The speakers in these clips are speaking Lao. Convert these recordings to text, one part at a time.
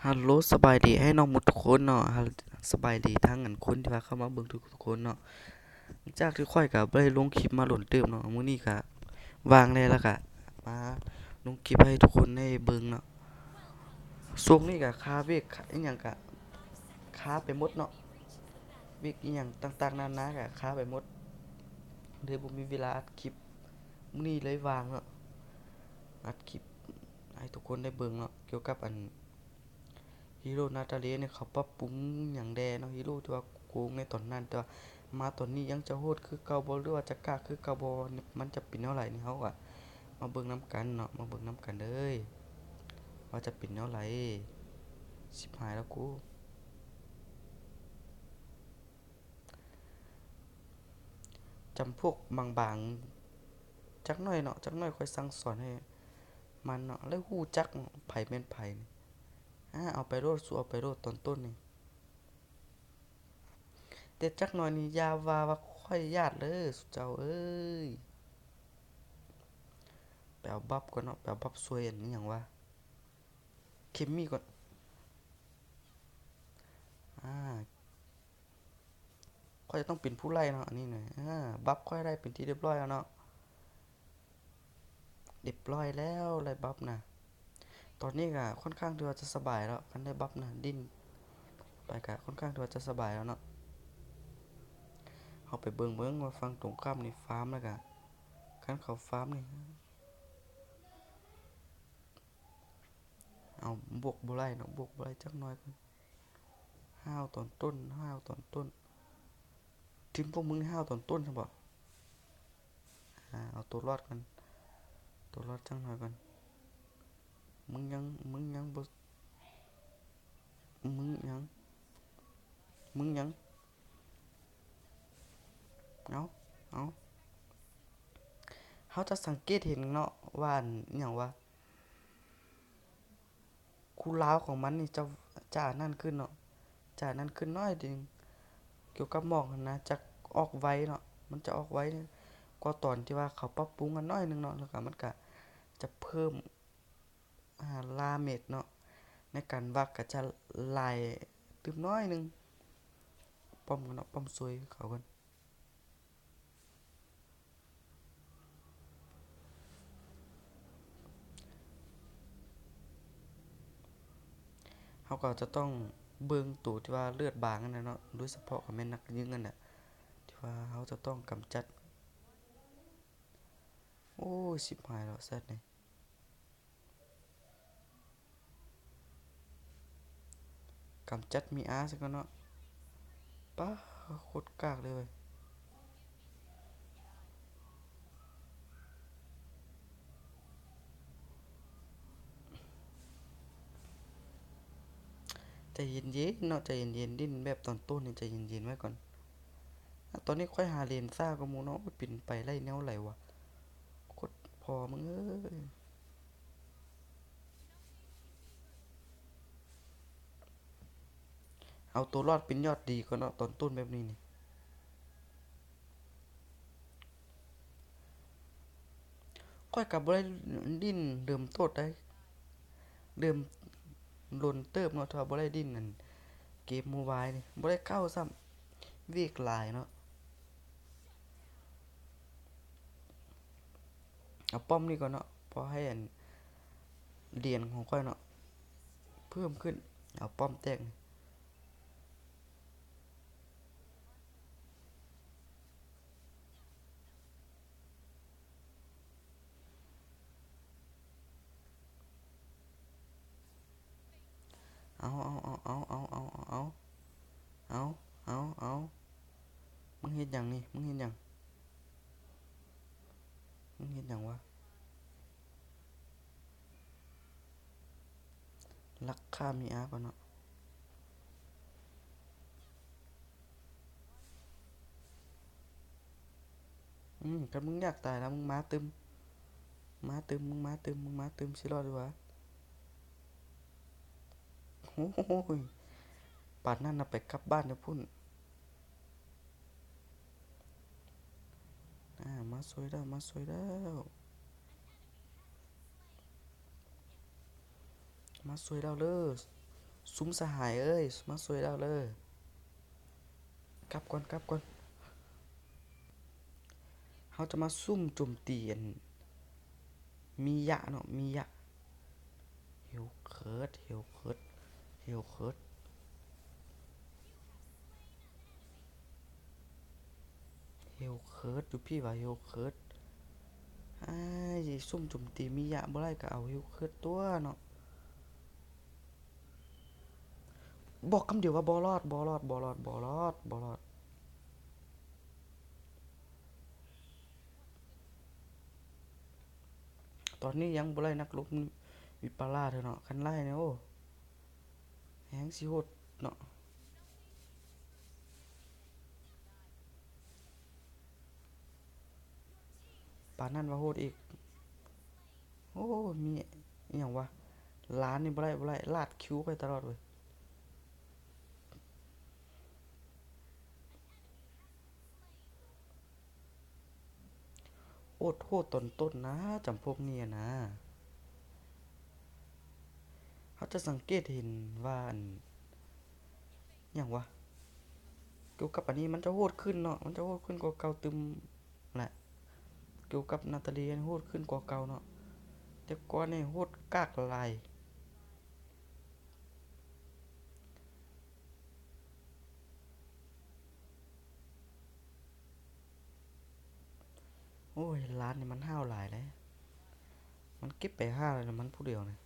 ຮັລໂຫຼ ສະບາຍດີອ້າຍນ້ອງໝົດທຸກຄົນເນາະ ສະບາຍດີທັງອັນຄົນທີ່ວ່າເຂົ້າມາເບິ່ງທຸກໆຄົນເນາະ. ຫຼັງຈາກທີ່ຂ້ອຍກະບໍ່ໄດ້ລົງຄລິບມາດົນເຕີບເນາະ ມື້ນີ້ກະວ່າງແດ່ ແລ້ວກະມາລົງຄລິບໃຫ້ທຸກຄົນໄດ້ເບິ່ງເນາະ. ຊ່ວງນີ້ກະຄາວຽກ ຄາ ອີ່ຫຍັງກະຄາໄປໝົດເນາະ ວຽກອີ່ຫຍັງຕ່າງໆນານາກະຄາໄປໝົດ ເລີຍບໍ່ມີເວລາອັດຄລິບ. ມື້ນີ້ເລີຍວ່າງເນາະ ອັດຄລິບໃຫ້ທຸກຄົນໄດ້ເບິ່ງເນາະ ກ່ຽວກັບອັນ Hero Natalie ນີ້ ເຂົາປັບປຸງຫຍັງແດ່ເນາະ Hero ທີ່ວ່າໂກງໃນຕອນນັ້ນ ແຕ່ວ່າມາຕອນນີ້ຍັງຈະໂຫດຄືເກົ່າບໍ່ ຫຼືວ່າຈະກາກຄືເກົ່າບໍ່ ມັນຈະເປັນແນວໃດນີ້ ເຮົາກະມາເບິ່ງນຳກັນເນາະ ມາເບິ່ງນຳກັນເລີຍ ວ່າຈະເປັນແນວໃດ. ຊິບຫາຍແລ້ວກູ ຈຳພວກບາງໆ ຈັກໜ້ອຍເນາະ ຈັກໜ້ອຍຂ້ອຍສັ່ງສອນໃຫ້ມັນເນາະ ແລ້ວຮູ້ຈັກເນາະ ໃຜແມ່ນໃຜນີ້. ອາ ເອົາໄປໂລດ ສູ້ເອົາໄປໂລດຕອນຕົ້ນນີ້ ແຕ່ຈັກໜ້ອຍນີ້ຢ່າວ່າວ່າຂ້ອຍຢ້ານເດີ ຊຸເຈົ້າເອີຍ. ໄປເອົາບັບກ່ອນເນາະ ໄປເອົາບັບຊ່ວຍອັນຫຍັງວະ ເຄມມີກ່ອນ. ອາ ຂ້ອຍຈະຕ້ອງເປັນຜູ້ໄລ່ເນາະ ອັນນີ້ນະ ອາ ບັບຂ້ອຍໄດ້ເປັນທີ່ຮຽບຮ້ອຍແລ້ວເນາະ ຮຽບຮ້ອຍແລ້ວ ໄລ່ບັບນະ. ຕອນນີ້ກະຂ້ອນຂ້າງທີ່ວ່າຈະສະບາຍແລ້ວ ຄັນໄດ້ບັບນະ ດິ້ນໄປກະຂ້ອນຂ້າງທີ່ວ່າຈະສະບາຍແລ້ວເນາະ. ເຮົາໄປເບິ່ງເບິ່ງວ່າຝັ່ງຕົງຂ້າມນີ້ຟາມແລ້ວກະ ຄັນເຂົາຟາມນີ້ ເອົາ ບວກບໍ່ໄດ້ເນາະ ບວກບໍ່ໄດ້ຈັກໜ້ອຍກ່ອນ. ຫ້າວຕອນຕົ້ນ ຫ້າວຕອນຕົ້ນ ທີມພວກມຶງຫ້າວຕອນຕົ້ນຊັ້ນບໍ? ອາ ເອົາໂຕລອດກ່ອນ ໂຕລອດຈັກໜ້ອຍກ່ອນ. ມຶງຍັງ ມຶງຍັງບໍ່ ມຶງຍັງ ມຶງຍັງ ເອົາ ເອົາ ເຮົາຈະສັງເກດເຫັນເນາະວ່າ ອັນ ອີ່ຫຍັງວະ ຄູລາວຂອງມັນນີ້ຈະ ຈະອັນນັ້ນຂຶ້ນເນາະ ຈະອັນນັ້ນຂຶ້ນໜ້ອຍໜຶ່ງ ກ່ຽວກັບໝອກຫັ້ນນະ ຈະອອກໄວເນາະ ມັນຈະອອກໄວກວ່າຕອນທີ່ວ່າເຂົາປັບປຸງອັນໜ້ອຍໜຶ່ງເນາະ ແລ້ວກະມັນກະຈະເພີ່ມ ອາ ດາເມດເນາະ ໃນການວັກກະຈະຫຼາຍຕື່ມໜ້ອຍໜຶ່ງ. ປ້ອມກ່ອນເນາະ ປ້ອມຊ່ວຍເຂົາກ່ອນ. ເຮົາກໍຈະຕ້ອງເບິ່ງໂຕທີ່ວ່າເລືອດບາງຫັ້ນນະເນາະ ໂດຍສະເພາະກໍແມ່ນນັກຍິງຫັ້ນນະ ທີ່ວ່າເຮົາຈະຕ້ອງກຳຈັດ. ໂອ້ຍ ຊິບຫາຍແລ້ວແຊັດນີ້. ກຳຈັດມີອາຊະກ່ອນເນາະ. ປ້າ ໂຄດກາກເລີຍເວີຍ. ໃຈເຢັນໆເນາະ ໃຈເຢັນໆ ຫຼິ້ນແບບຕອນຕົ້ນນີ້ໃຈເຢັນໆໄວ້ກ່ອນ. ອາ ຕອນນີ້ຂ້ອຍຫາເລນຊ້າກວ່າໝູ່ເນາະ. ໂອ້ຍ ເປັນໄປໄດ້ແນວໃດວະ ໂຄດພໍ່ມຶງເອີຍ. ເອົາໂຕລອດເປັນຍອດດີກ່ອນເນາະ ຕອນຕົ້ນແບບນີ້ນີ້. ຂ້ອຍກໍບໍ່ໄດ້ຫຼິ້ນເລີ່ມໂຕດໃດ ເລີ່ມດົນເຕີບເນາະ ທີ່ວ່າບໍ່ໄດ້ຫຼິ້ນອັນເກມໂມບາຍນີ້ ບໍ່ໄດ້ເຂົ້າຊ້ຳ ວຽກຫຼາຍເນາະ. ເອົາປ້ອມນີ້ກ່ອນເນາະ ພໍໃຫ້ອັນຫຼຽນຂອງຂ້ອຍເນາະ ເພີ່ມຂຶ້ນ. ເອົາປ້ອມແຕກນີ້. ເອົາ ເອົາ ເອົາ ເອົາ ເອົາ ເອົາ ເອົາ ເອົາ ເອົາ ເອົາ ເອົາ. ມຶງເຮັດຫຍັງນີ້? ມຶງເຮັດຫຍັງ? ມຶງເຮັດຫຍັງວະ? ລັກຂ້າມີອາກ່ອນເນາະ. ອືມ ຄັນມຶງຢາກຕາຍລະ ມຶງມາຕື່ມ ມາຕື່ມ ມຶງມາຕື່ມ ມຶງມາຕື່ມ ຊິລອດຢູ່ຫວາ? ໂອ້ຍ ປານນັ້ນນະ ໄປກັບບ້ານຢູ່ພຸ້ນ. ອາ ມາຊ່ວຍແລ້ວ ມາຊ່ວຍແລ້ວ. ມາຊ່ວຍລາວເລີ. ຊຸມສະຫາຍເອີຍ ມາຊ່ວຍລາວເດີ້. ກັບກ່ອນ ກັບກ່ອນ. ເຮົາຈະມາຊຸ່ມໂຈມຕີອັນ ມີຍະເນາະ ມີຍະ. ເຮວເຄີດ ເຮວເຄີດ ເຮວເຄີດ ເຮວເຄີດ ຢູ່ພີ້ຫວາ ເຮວເຄີດ. ອ້າຍ ຊຸ່ມໂຈມຕີມີຍະບໍ່ໄດ້ ກໍເອົາເຮວເຄີດຕົວະເນາະ. ບອກຄຳດຽວວ່າບໍ່ລອດ ບໍ່ລອດ ບໍ່ລອດ ບໍ່ລອດ ບໍ່ລອດ. ຕອນນີ້ຍັງບໍ່ໄດ້ນັກລົບວິປາລາເທື່ອເນາະ. ຄັນໄດ້ນີ້ ໂອ້ ແຮງຊິໂຫດເນາະ. ປານນັ້ນວ່າໂຫດອີກ. ໂອ້ ມີອີ່ຫຍັງວະ ຫຼານນີ້ບໍ່ໄດ້ ບໍ່ໄດ້ ລາດຄິວຂ້ອຍຕະຫຼອດເວີຍ. ໂອດໂຫດຕອນຕົ້ນນະ ຈຳພວກນີ້ນະ. ເຮົາຈະສັງເກດເຫັນວ່າ ອັນ ຫຍັງວະ ກ່ຽວກັບອັນນີ້ມັນຈະໂຫດຂຶ້ນເນາະ ມັນຈະໂຫດຂຶ້ນກວ່າເກົ່າຕື່ມແຫຼະ. ກ່ຽວກັບນາຕາລີໂຫດຂຶ້ນກວ່າເກົ່າເນາະ ແຕ່ກ່ອນນີ້ໂຫດກາກຫຼາຍ. ໂອ້ຍ ຫຼານນີ້ມັນຫ້າວຫຼາຍເດ້ ມັນເກັບໄປຫ້າແລ້ວນະ ມັນຜູ້ດຽວນະ.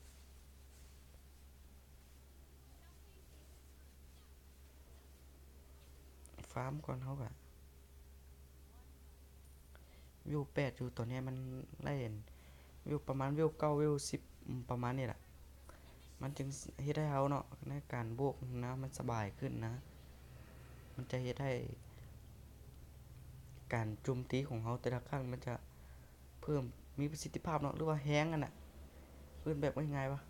ຟາມກ່ອນ ເຮົາກະເວວແປດຢູ່ ຕອນນີ້ມັນໄດ້ເວວປະມານເວວເກົ້າ ເວວສິບ ປະມານນີ້ແຫຼະ. ມັນຈຶ່ງເຮັດໃຫ້ເຮົາເນາະ ໃນການບວກນະ ມັນສະບາຍຂຶ້ນນະ. ມັນຈະເຮັດໃຫ້ການໂຈມຕີຂອງເຮົາແຕ່ລະຄັ້ງມັນຈະເພີ່ມມີປະສິດທິພາບເນາະ ຫຼືວ່າແຮງຫັ້ນນະ. ເອີ້ນແບບງ່າຍໆວ່າ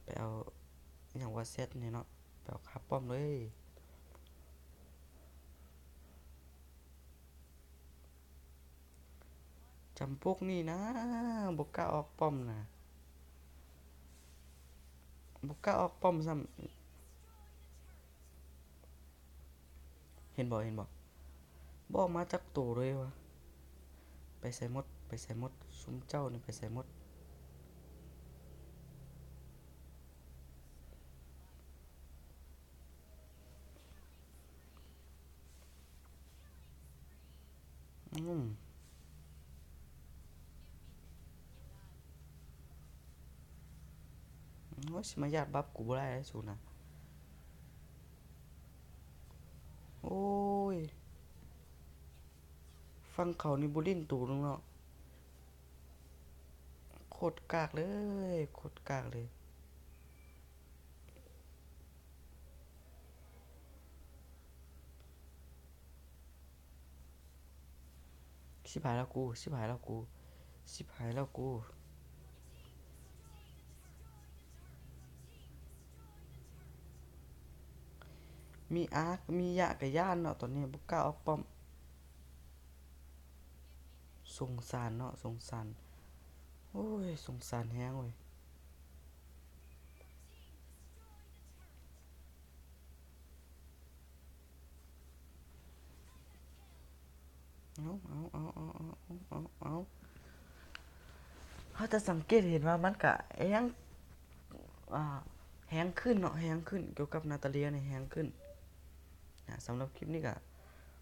ໄປເອົາ ອີ່ຫຍັງວ່າ ແຊັດນີ້ເນາະ ໄປເອົາຄາປ້ອມເລີຍ. ຈຳພວກນີ້ນະ ບໍ່ກ້າອອກປ້ອມນະ ບໍ່ກ້າອອກປ້ອມຊ້ຳ. ເຫັນບໍ່ ເຫັນບໍ່ ບໍ່ອອກມາຈັກໂຕເລີຍວະ. ໄປໃສໝົດ ໄປໃສໝົດ ຊຸມເຈົ້ານີ້ໄປໃສໝົດ? ອືມ ໂອ້ຍ ຊິມາຢາດບັບກູບໍ່ໄດ້ເດ້ສູນນະ. ໂອ້ຍ ຝັ່ງເຂົານີ້ບໍ່ຫຼິ້ນໂຕໜຶ່ງເນາະ. ໂຄດກາກເລີຍ ໂຄດກາກເລີຍ. ຊິບຫາຍແລ້ວກູ ຊິບຫາຍແລ້ວກູ ຊິບຫາຍແລ້ວກູ. ມີອາກ ມີຢະກະຢ້ານເນາະ ຕອນນີ້ບໍ່ກ້າອອກປ້ອມ. ສົງສານເນາະ ສົງສານ. ໂອ້ຍ ສົງສານແຮງເວີຍ. ເອົາ ເອົາ ເອົາ ເຮົາຈະສັງເກດເຫັນວ່າມັນກະແຮງ ອ່າ ແຮງຂຶ້ນເນາະ ແຮງຂຶ້ນ ກ່ຽວກັບນາຕາເລຍນີ້ແຮງຂຶ້ນ. ອ່າ ສຳລັບຄລິບນີ້ກະ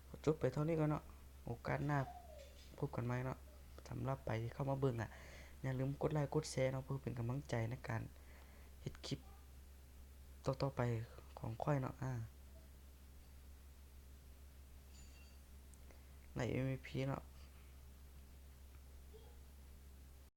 ຂໍຈົບໄປເທົ່ານີ້ກ່ອນເນາະ. ໂອກາດໜ້າພົບກັນໃໝ່ເນາະ. ສຳລັບໃຜທີ່ເຂົ້າມາເບິ່ງອະ ຢ່າລືມກົດໄລກົດແຊເນາະ ເພື່ອເປັນກຳລັງໃຈໃນການເຮັດຄລິບຕໍ່ໆໄປຂອງຂ້ອຍເນາະ. ອາ ໄລເອັມວີພີເນາະ